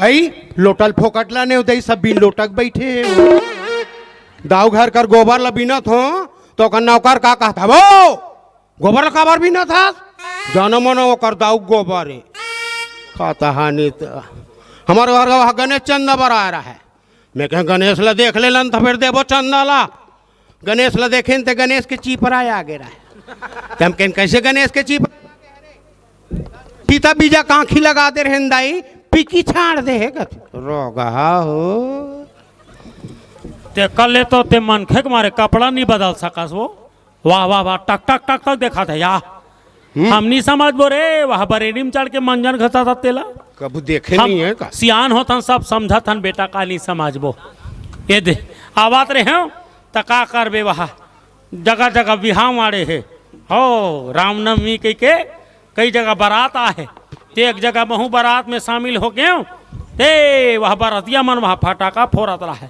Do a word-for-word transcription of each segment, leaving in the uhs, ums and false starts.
अई, लोटा ल फोकट ला नेव दई, सब बिन लोटा के बइठे हे। दाऊ घर कर गोबर ला बिनत हों, त ओकर नौकर का कहत हे, "वो गोबर ला काबर बिनत हस?" "जानो मनो ओकर दाऊ के गोबर हे।" कहत हे, "नी त हमर घर गवा गणेश चंदा बर आय रहे।" मैं कहें, "गणेश ला देख लेलन, त फेर देबो चंदा ला।" गणेश ला देखेन, त गणेश के चीपरा आगे रहे। त हम कहेन, "कइसे गणेश के चीपरा?" पीता बीजा कांखी लगा दे रहेन दाई, पीकी छाड़ दे हे कथे। रोगहा हो। ते कल्ले तो ते मनखे के मारे कपड़ा नी बदल सकस वो। वाह, वाह, वाह, टक, टक, टक, टक देखाथे या। हम्म। हम नी समझबो रे, वह बरेली म चढ़ के मंजन घसत हे तेला। कभू देखे हम नी हे का? सियान होथन, सब समझत हन बेटा, का नी समझबो। ए दे, आवत रहेंव, त का करबे वह? जगह जगह बिहाव माड़े हे। हो, रामनवमी कहिके कई जगह बारात आहे। ते एक जगह महूं बारात में शामिल हो गेंव। ते वह बरतिया मन वह फटाका फोरत रहे।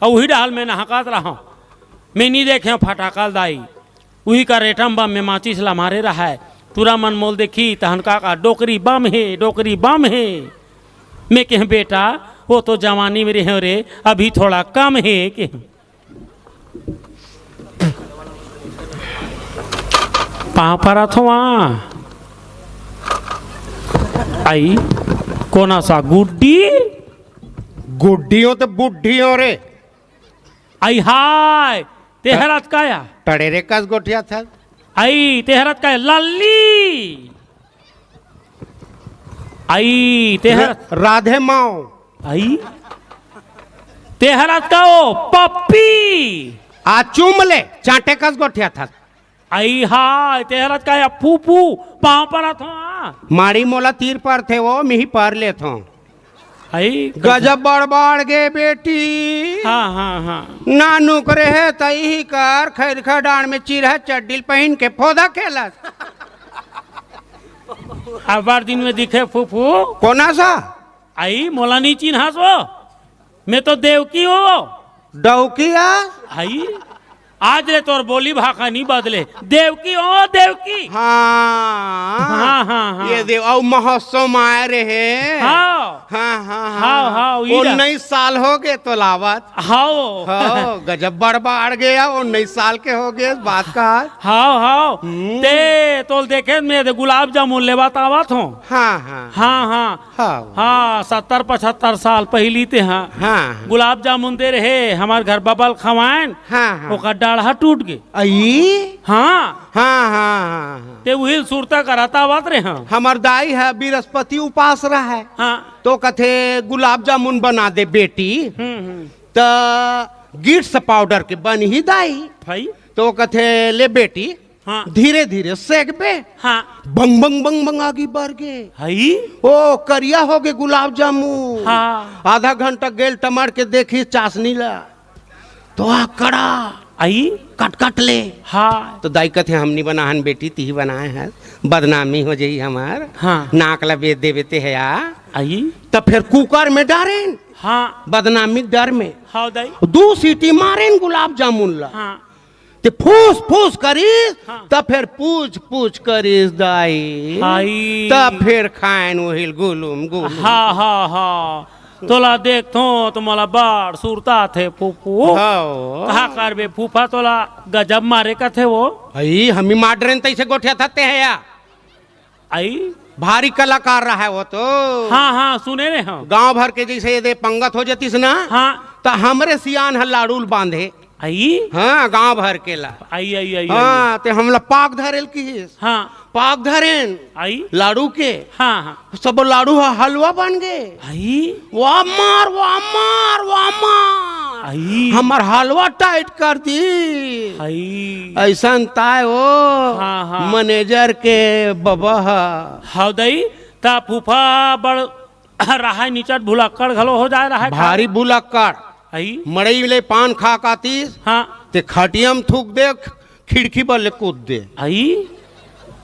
अउ उही डहल में नहकत रहंव। मैं नी देखेंव फटाका ल दाई। उही का रेटम बम में माचिस ला मारे रहय। टूरा मन मोला देखही तहन का का, "डोकरी बम हे, डोकरी बम हे।" मैं कहेंव, "बेटा, वो तो जवानी में रहेंव रे, अभी थोड़ा कम हे," कहेंव। पाँव परत हों। आई, कोन अस गुड्डी? गुड्डी हो त बुड्ढी हो रे। आई हाय, तेहरत काय? टड़ेरे कस गोठियाथस। आई, तेहरत काय? लल्ली। आई, तेहर रा-, राधे माव। आई, तेहरत का ओ पप्पी। आ चूम ले, चांटे कस गोठियाथस। आई हाय, तेहरत का या फूफू, पाँव परत हों। माड़ी मोला तीर परथे वो, मिही पर लेथों। आई, गजब बड़ बाढ़ गे बेटी। हाँ, हाँ, हाँ। नानुक रहे तही कर खैरखा डांड़ में चिरहा चड्डी ल पहिन के फोदा खेलस। अब्बड़ दिन में दिखे फूफू। कोन अस? आई, मोला नी चिन्हस वो। मैं तो देवकी हों। डौकी आ? आई, आज ले तोर बोली भाखा नी बदले। देवकी हों, देवकी। हाँ। हाँ, हाँ, हाँ। ये देव, अउ महोत्सव में आय रहे। हाँ। हाँ, हाँ, हाँ। हाँ, हाँ, ई उन्नीस साल हो गे तोला आवत। हाँ। हाँ, गजब बड़ बाढ़ गे, उन्नीस साल के हो गे, बात का। हाँ, हाँ। हम्म। ते तोला देखें में ते गुलाब जामुन लेवत आवत हों। हाँ, हाँ। हाँ, हाँ। हाँ। हाँ, सत्तर पचहत्तर साल पहिली ते हा। हाँ। गुलाब जामुन दे रहे, हमर घर बबा ल खवाएन, हाँ, हाँ। ओकर डाढ़ा टूट गे। अई? हाँ। हाँ, हाँ, हाँ, हाँ। ते उही ल सुरता करत आवत रहे, हाँ। हमर दाई ह बृहस्पति उपास रहय। हाँ। तो कथे, "गुलाब जामुन बना दे बेटी।" हम्म, हम्म। त गिट्स पाउडर के बनही दाई। भाई। तो कथे, "ले बेटी, हाँ। धीरे धीरे सेकबे।" हाँ। बंग, बंग, बंग, बंग आगी बर गे। हई? ओ, करिया हो गे गुलाब जामुन। हाँ। आधा घंटा गेल टमड़ के देखिस चासनी ला। तो आ कड़ा। आई? कट, कट ले। हाँ। तो दाई कथे, "हम नी बनाहन बेटी, तिही बनाए हस। बदनामी हो जही हमर। हाँ। नाक ला बेच देबे ते ह या।" आई? त फेर कुकर में डारेन। हाँ। बदनामी के डर में। हाँ, दाई। दू सीटी मारेन गुलाब जामुन ला। हाँ। ते फूस फूस करिस, हाँ। त फेर पूछ पूछ करिस दाई। हाय। त फेर खाएन ओहिल गुलुम गुलुम। हाँ, हाँ, हाँ। तोला देखथों त मोला बड़ सुरता आथे फूफू। हाँ। का करबे फूफा, तोला गजब मारे कथे वो। हई, हमी मार डरेन तइसे गोठियाथस ते ह या। आई? भारी कलाकार रहय वो तो। हाँ, हाँ, सुने रहे हम। गांव भर के जइसे ये दे पंगत हो जतिस ना, हाँ। त हमरे सियान ह लाड़ू ल बांधे। आई? हाँ, गांव भर के ला। आई, आई, आई, हाँ, आई। ते हमला पाक धरे ल किहिस। हाँ। पाक धरेन। आई? लाड़ू के। हाँ, हाँ। सब लाड़ू ह हलवा बन गे। आई? वा मार, वा मार, वा मार। आई। हमर हलवा टाइट कर दिस। आई। अइसन ताय ओ हाँ, हाँ। मैनेजर के बबा ह। हव दई, त फूफा बड़ रहाय निचट भुलक्कड़ घलो हो जाय रहाय। भारी भुलक्कड़। आई। मड़ई ले पान खा के आतिस। हाँ। ते खटिया म थूक दे, खिड़की बर ले कूद दे। आई।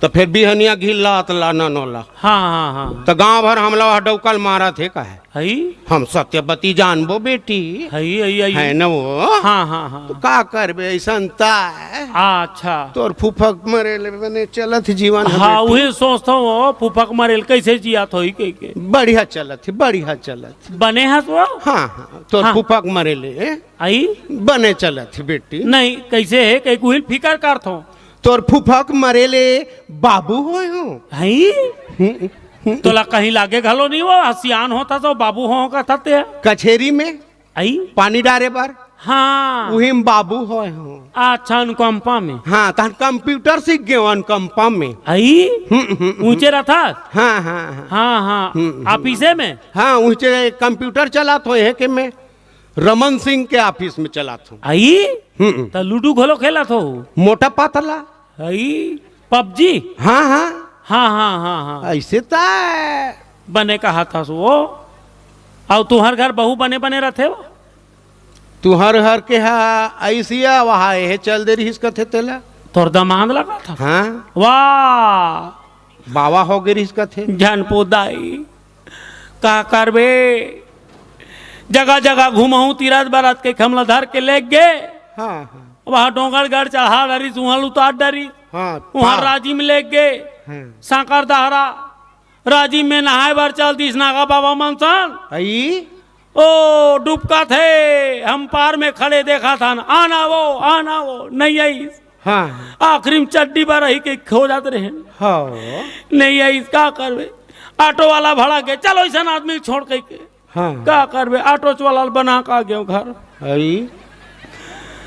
त फेर बिहनिया घिल्लात ला ननोला। हाँ, हाँ, हाँ। त गांव भर हमला वह डौकल मारत हे काहे? हई? हम सत्यवती जानबो बेटी। हई, हई, हई। है न वो? हाँ, हाँ, हाँ। त का करबे, अइसन ताय। अच्छा। तोर फुफक मरे ले बने चलत हे जीवन ह हाँ, बेटी। उही सोचत हूँ, फुफक मरे ले कइसे जियात होही कहिके। बढ़िया चलत हे, बढ़िया चलत हे। बने हस वो? हाँ, हाँ, तोर हाँ। फुफक मरे ले। आई? बने चलत हे बेटी। नहीं, कइसे हे, कहिके उही ल फिकर करत हूँ। तोर फुफक मरे ले बाबू होय हो। हई? हम्म, हम्म। तोला कहीं लागे घलो नहीं वो, सियान होता त बाबू हो कहत हस ते। कचेरी में आई? पानी डारे बर। हाँ। उही में बाबू होय हो। अच्छा, अनुकंपा में। हाँ, तहन कंप्यूटर सीख गे हो अनुकंपा में। आई? हम्म, हम्म, हम्म। ऊंचे रथस? हाँ, हाँ, हाँ। हाँ, हाँ। हम्म, हम्म। ऑफिसे में? हाँ, ऊंचे कंप्यूटर चलात हो, हे के में रमन सिंह के ऑफिस में चलात हो। आई? हम्म। त लूडो घलो खेलत हो? मोटा पतला। हई, पबजी? हाँ, हाँ। हाँ, हाँ, हाँ, हाँ। अइसे त बने कहत हस वो। अउ तुंहर घर बहू बने बने रथे वो? तुंहर घर के हा अइसिया वहा एहे चल दे रिहिस कथे तेला। तोर दमांद ला कहत हस? हाँ। वाह। बावा हो गे रिहिस कथे। झन पूछ दाई, का करबे? जगह जगह घुमहूं तीरथ बरत के हमला धर के लेग गे। हाँ, हाँ। वहाँ डोंगरगढ़ चढ़ा डरिस, उहाँ ल उतार डरिस। हाँ, उहाँ पा- राजिम लेग गे। हाँ। सांकर दहरा, राजिम में नहाय बर चल दिस नागा बाबा मन संग। अई? ओ, डुबकत हे, हम पार में खड़े देखत हन, आना वो, आना वो, नहीं आइस। हाँ। आखिरी में चड्डी बर रही के खोजत रहेन। हाँ। नहीं आइस, का करबे? ऑटो वाला भड़क गे, चलो अइसन आदमी ल छोड़ कहिके। हाँ। का करबे, ऑटो वाला ल बना के आ गेंव घर। अई,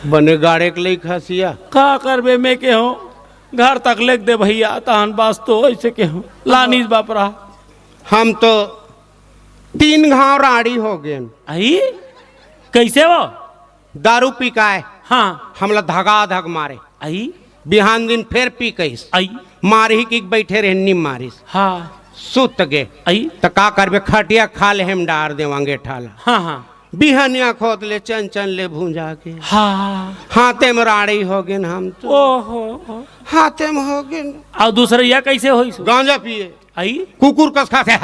बने गाड़े के लइक हस या। का करबे, मैं केहेंव, घर तक लेग दे भइया, तहन बस तो अइसे केहेंव। लानिस बाप रहा। हम तो तीन घांव रांड़ी हो गेन। अई, कइसे वो? दारू पी के आय। हाँ। हमला धगा धग मारे। अई। बिहान दिन फेर पी कहिस। अई। मारही कि बइठे रहेन, नी मारिस। हाँ। सुत गे। अई। त का करबे, खटिया खा ले, हम डार देवांगे ठाला। हाँ, हाँ। बिहनिया खोत ले चन चन ले भूंजा के। हाँ। हाथे में रांड़ी हो गेन हम तो। ओहो। हाथे में हो गेन। अउ दूसरइया कइसे होइस? गांजा पिए। अई? कुकुर कस खाथे।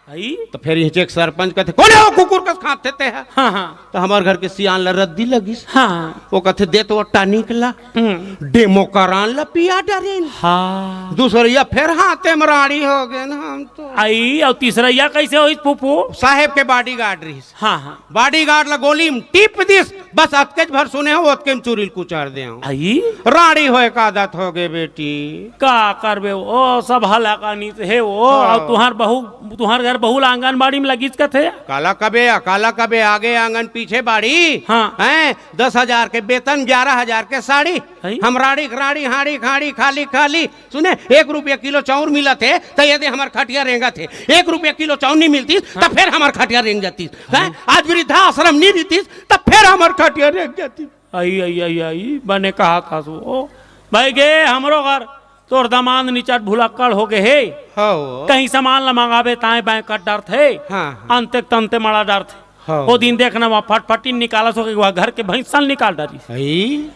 अई? त फेर इहिंचे के सरपंच कथे, "कोन हे वो कुकुर कस खाथे ते ह?" हाँ, हाँ। त हमर घर के सियान ला रद्दी लगिस। हाँ। वो कथे, "दे तो वो टॉनिक ला।" हम्म। डेमो करान ला पिया डरेन। हाँ। दूसरइया फेर हाथे में रांड़ी हो गेन हम तो। अई, अउ तीसरइया कइसे होइस फूफू? साहेब के बॉडीगार्ड रिहिस। हाँ, हाँ। बॉडीगार्ड ला गोली में टीप दिस, बस अतकेच भर सुने हो, ओतके में चुरी ल कुचर देंव। अई? रांड़ी होय के आदत हो गे बेटी। का करबे, ओ सब हलाकानी हे वो। हाँ। अउ तुंहर बहू, तुंहर घर बहू ला आंगनबाड़ी में लगिस कथे? काला कबे, काला कबे, आगे आंगन पीछे बाड़ी। हाँ। हैं, दस हजार के वेतन, ग्यारह हजार के साड़ी। हई? हम रांड़ी, रांड़ी, हांड़ी, खांड़ी, खाली, खाली। सुने, एक रुपया किलो चाउर मिलत हे, त ये दे हमर खटिया रेंगत हे। एक रुपया किलो चाउर नहीं मिलतिस, त हाँ। फेर हमर खटिया रेंग जातिस। हैं? हाँ। आज वृद्धाश्रम नहीं रहितिस, त फेर हमर खटिया रेंग जातिस। अई, अई, अई, अई, बने कहत हस वो। भई गे, हमरो घर तोर दमांद निचट भुलक्कड़ हो गे हे। हाँ वो। कहीं सामान ला मंगाबे, तांय बांय कट डरथे। हाँ, हाँ। अंते तंते मड़ा डरथे। हाँ। ओ दिन देखना, वहाँ फटफटी निकालस हो कहिके वहाँ घर के भैंसा ल निकाल डारिस। हई।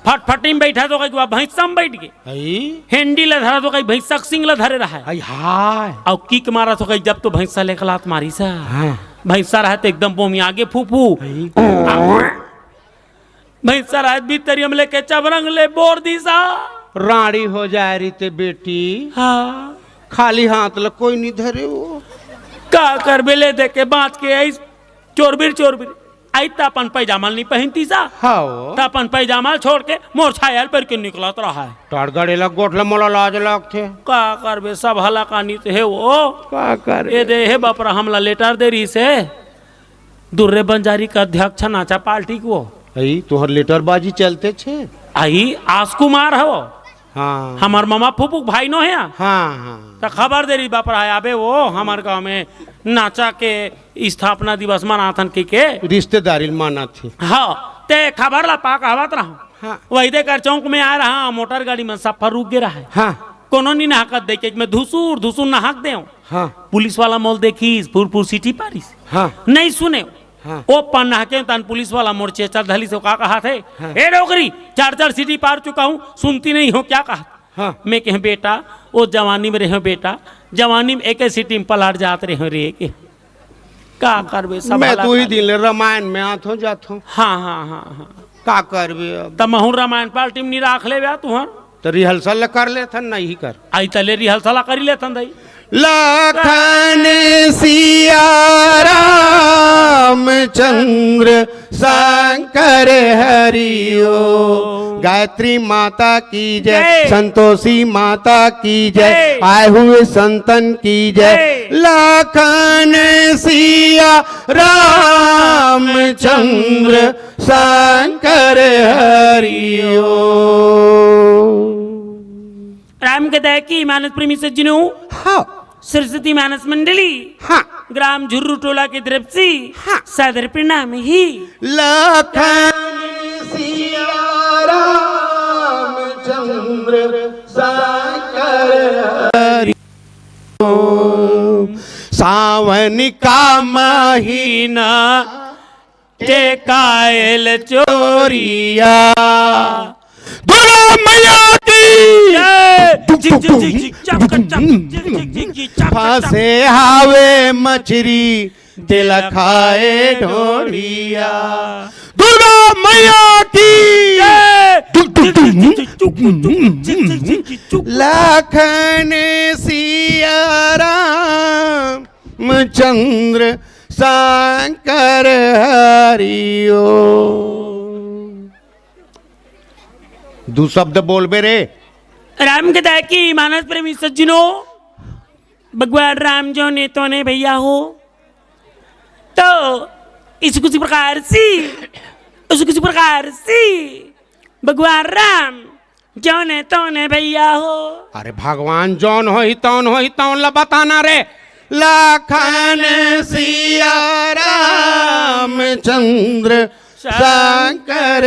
फटफटी में बइठस हो कहिके वहाँ भैंसा में बइठ गे। हई। हेंडी ल धरस हो कहिके भैंसा के सींग ल धरे रहय। हई हाय। अउ किक मारस हो कहिके जब तो भैंसा ल एक लात मारिस। हाँ। भैंसा रहय त एकदम बोमिया गे फूफू। हई। भैंसा रहय त भीतरिया में लेके चबरंग ले बोर दिस। रांड़ी हो जाय रहिते बेटी। हाँ। खाली हाथ ल कोई नहीं धरे वो। का करबे, ले दे के बांच के आइस। चोरबिर, चोरबिर। आई त अपन पैजामा ल नी पहिनतिस। हाँ। त अपन पैजामा ल छोड़ के मोर छाया ल पहिर के निकलत रहय। टाड़गड़े ला गोठ ला मोला लाज लागथे। का करबे, सब हलाकानी त हे वो। का करबे? ए दे, हे बाप रे, हमला लेटर दे रिहिस हे। दुर्रे बंजारी के अध्यक्ष नाचा पार्टी के वो। अई, तुंहर लेटरबाजी चलतेच हे। अई, आस कुमार हे वो। हाँ। हमर ममा फूफू के भाई नो हे। हाँ, हाँ। त खबर दे रिहिस बाप रे, आबे वो हमर गांव में नाचा के स्थापना दिवस मनाथन कहिके। रिश्तेदारी ल मानथे। हाँ, ते खबर ला पा कहवत रहा। हाँ। वही दे कर चौक में आय रहा, मोटर गाड़ी में सफर रुक गे रहा। हाँ। कोनो नी नहकत देखे, मैं धुसुर धुसुर नहक देंव। हाँ। पुलिस वाला मोला देखिस, फुर फुर सीटी पारिस। हाँ। नहीं सुनेंव। हाँ। ओ पन्ना के तन पुलिस वाला मोर चेचा धली से का कहा थे, हाँ। "ए डोकरी, चार चार सीटी पार चुका हूँ, सुनती नहीं हो क्या?" कहा। हाँ। मैं कहे, "बेटा, ओ जवानी में रहे बेटा, जवानी में एक सीटी में पलाट जात रहे रे के।" का करबे, सब मैं हला तू ही कर दिन ले रामायण में आत हो जात हो। हाँ, हाँ, हाँ, हाँ। का करबे अब? त महूँ रामायण पार्टी में नहीं राख लेबे तुहर। त rehearsal ला कर लेथन, नहीं कर। आई तले rehearsal ला करी लेथन दई। लखन सिया रामचंद्र शंकर हरि ओम। गायत्री माता की जय, जय। संतोषी माता की जय, जय। आए हुए संतन की जय। जय। लखन सिया रामचंद्र शंकर हरि ओम। राम कथा की मानस प्रेमी सज्जनों, हाँ। सरस्वती मानस मंडली, हाँ। ग्राम झुर्रू टोला की तरफ से हाँ। सादर प्रणाम ही। लखन सिया रामचंद्र शंकर हरि ओम। सावन का महीना टेकायल चोरिया। दुर्गा मैया की जय। झिक, झिक, झिक, झिक, चक, चक, झिक, झिक, झिक, झिक, चक, चक। फंसे हावे मछरी, तेला खाए ढोढ़िया। दुर्गा मैया की जय। झिक, झिक, झिक, झिक, चुक, चुक, झिक, झिक, झिक, चुक। लखन सिया रामचंद्र शंकर हरि ओम। दू शब्द बोलबे रे। राम कथा की मानस प्रेमी सज्जनों, भगवान राम जो ने तो ने भैया हो, तो इस कुछ प्रकार से, इस कुछ प्रकार से भगवान राम जौने तौने भैया हो। अरे भगवान जौन होही तौन होही तौन ला बताना रे। लखन सिया रामचंद्र शंकर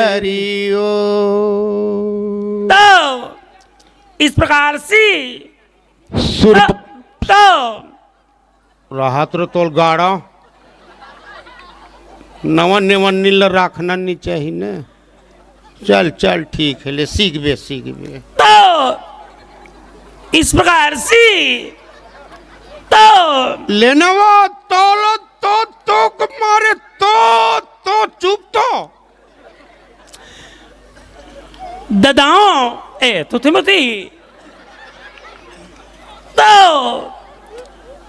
हरि ओम। तो इस प्रकार से सुर तो, तो रहत रे तोल गाड़ा। नवा नेवन नील राखना नी चाही ने। चल, चल, ठीक है, ले सीखबे, सीखबे। तो इस प्रकार से तो लेनवा तोलो तो, तो मारे तो, तो चुप तो। ददाओं, ए, तो थिमोथी। तो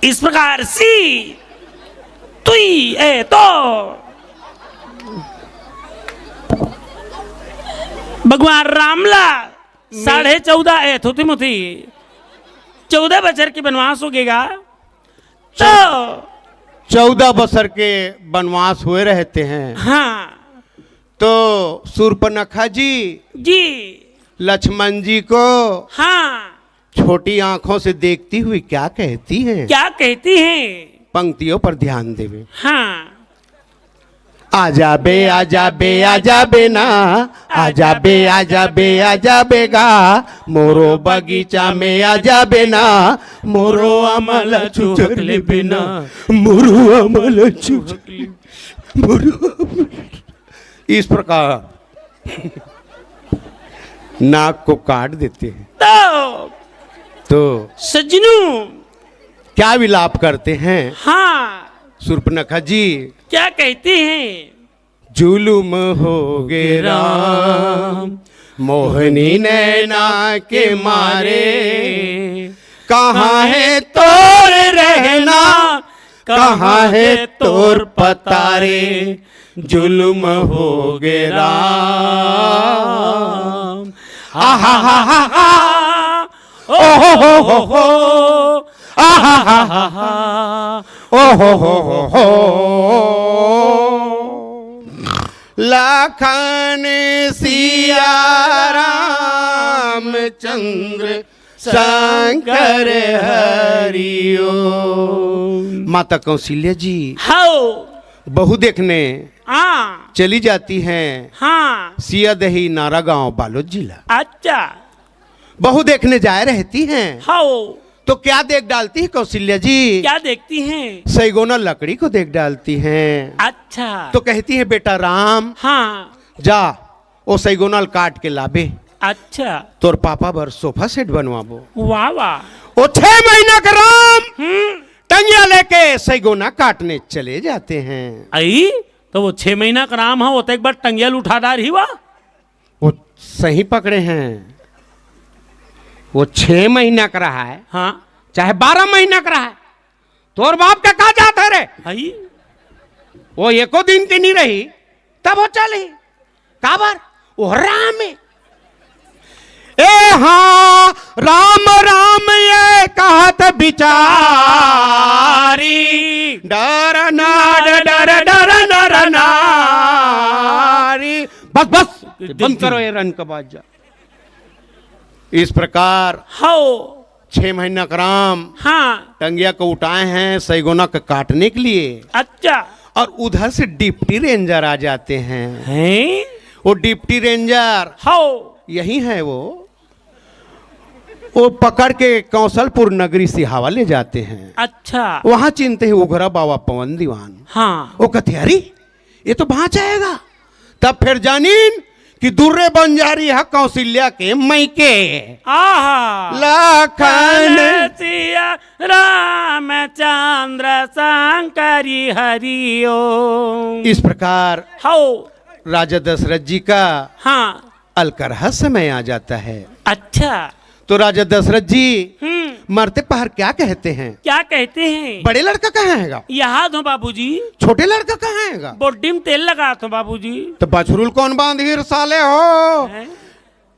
इस प्रकार से तुई, ए, तो भगवान राम ला मैं साढ़े चौदह, ए, तो थिमोथी, चौदह बछर के बनवास हो गेगा। तो चौदह बछर के बनवास हुए रहते हैं। हाँ। तो सूर्पनखा जी जी। लक्ष्मण जी को हाँ। छोटी आंखों से देखती हुई क्या कहती है? क्या कहती है? पंक्तियों पर ध्यान देवे। हाँ। आ जाबे, आ जाबे, आ जाबे ना, आ जाबे, आ जाबे, आ जाबे गा, मोरो बगीचा में आ जाबे ना, मोरो अमल चुहक लेबे ना, मोरो अमल चुहक, मोरो अमल। इस प्रकार नाक को काट देते हैं। तो तो सज्जनों, क्या विलाप करते हैं? हाँ। सूर्पनखा जी क्या कहते हैं? जुलुम हो गे राम, मोहनी नैना के मारे, कहाँ है तोर रहना, कहाँ है तोर पता रे, जुलुम हो गे राम। आहा हा हा हा, ओ हो हो हो हो, आहा हा हा हा, ओ हो हो हो हो। लखन सिया रामचंद्र शंकर हरि ओम। माता कौशल्या जी हाओ। बहू देखने हाँ। चली जाती हैं हाँ। सियादही नारागांव बालोद जिला। अच्छा। बहू देखने जाए रहती हैं। हाओ। तो क्या देख डालती है कौशल्या जी? क्या देखती हैं? सैगोना लकड़ी को देख डालती हैं। अच्छा। तो कहती है, "बेटा राम, हाँ। जा, वो सैगोना ल काट के लाबे। अच्छा। तोर पापा बर सोफा सेट बनवाबो।" वाह, वाह। वो छह महीना का राम हम्म। टंगिया लेके सैगोना काटने चले जाते हैं। आई, तो वो छह महीना का राम है, वो तो एक बार टंगिया ल उठा डार ही वा। वो सही पकड़े हैं, वो छह महीना का रहा है, हाँ। चाहे बारह महीना का रहा है, तोर बाप का का जात है रे? हई। वो एको दिन के नहीं रही, तब वो चली। काबर? वो राम है। ए हाँ, राम राम ये कहत बिचारी, डर नार डर डर नर नारी। बस, बस, बंद करो ये रन का बाजा। इस प्रकार हौ। छह महीना का राम हाँ। टंगिया को उठाए हैं सैगोना को काटने के लिए। अच्छा। और उधर से डिप्टी रेंजर आ जाते हैं। हैं? वो डिप्टी रेंजर हौ। यही है वो। वो पकड़ के कौशलपुर नगरी सिहावा ले जाते हैं। अच्छा। वहां चिंते हैं उघरा बाबा पवन दीवान। हाँ। वो कहते, "अरे, ये तो बाँच आएगा।" तब फिर जानिन कि दुर्रे बंजारी ह कौशल्या के मइके। आहा। लखन। सिया रामचंद्र शंकरी हरि ओम। इस प्रकार हौ। राजा दशरथ जी का हाँ। अलकरहा समय आ जाता है। अच्छा। तो राजा दशरथ जी हम्म। मरते पहर क्या कहते हैं? क्या कहते हैं? बड़े लड़का कहाँ हैगा? यहाँ तो बाबूजी। छोटे लड़का कहाँ हैगा? बोड्डी में तेल लगा तो बाबूजी। तो बछरू ल कौन बांधही रे साले हो? हैं?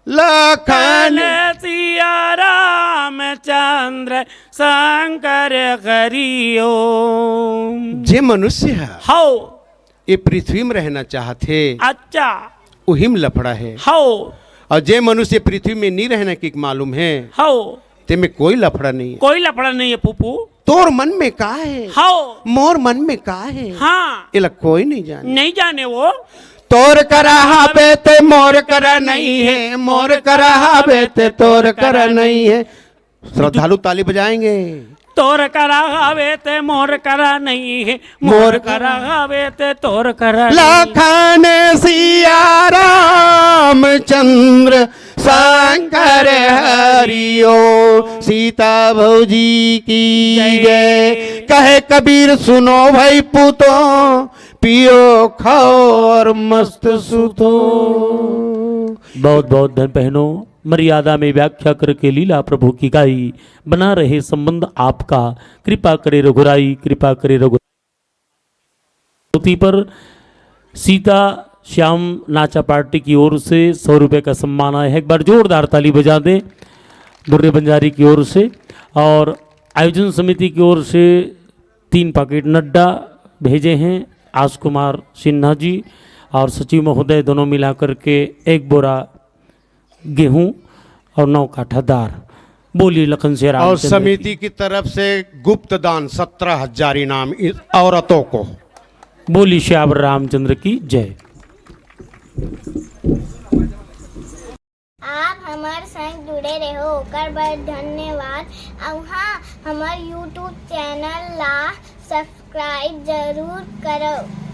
लखन। सिया रामचंद्र शंकर हरि ओम। जे मनुष्य है हौ। ये पृथ्वी में रहना चाहत हे, अच्छा। उही में लफड़ा है। हौ। और जे मनुष्य पृथ्वी में नहीं रहने की मालूम है, हौ। ते में कोई लफड़ा नहीं है। कोई लफड़ा नहीं है, फूफू। तोर मन में का है? हौ। मोर मन में का है? हाँ। एला कोई नहीं जाने। नहीं जाने वो। तोर करा हाबे ते मोर करा नहीं है, मोर करा हाबे ते तोर करा नहीं है। श्रद्धालु ताली बजाएंगे। तोर करा हवे ते मोर करा नहीं है, मोर मोर करा हवे ते तोर करा नहीं। लखन सिया रामचंद्र शंकर हरिओ, सीता भौजी की जय। जय। कहे कबीर सुनो भाई पूतो, पियो खाओ और मस्त सुतो। बहुत बहुत धन बहनों, मर्यादा में व्याख्या करके लीला प्रभु की गाई। बना रहे संबंध आपका, कृपा करे रघुराई, कृपा करे रघु। धोती पर सीता श्याम नाचा पार्टी की ओर से सौ रुपये का सम्मान आया है। एक बार जोरदार ताली बजा दें दुर्रे बंजारी की ओर से। और आयोजन समिति की ओर से तीन पैकेट नड्डा भेजे हैं आस कुमार सिन्हा जी और सचिव महोदय, दोनों मिलाकर के एक बोरा गेहूं और नौ काठा दार। बोलिए लखन से और रामचंद्र की। समिति की तरफ से गुप्त दान सत्रह हजार इनाम इस औरतों को। बोलिए श्यावर रामचंद्र की जय। आप हमर संग जुड़े रहो, ओकर बर धन्यवाद। अउ हाँ, हमर YouTube चैनल ला सब्सक्राइब जरूर करो।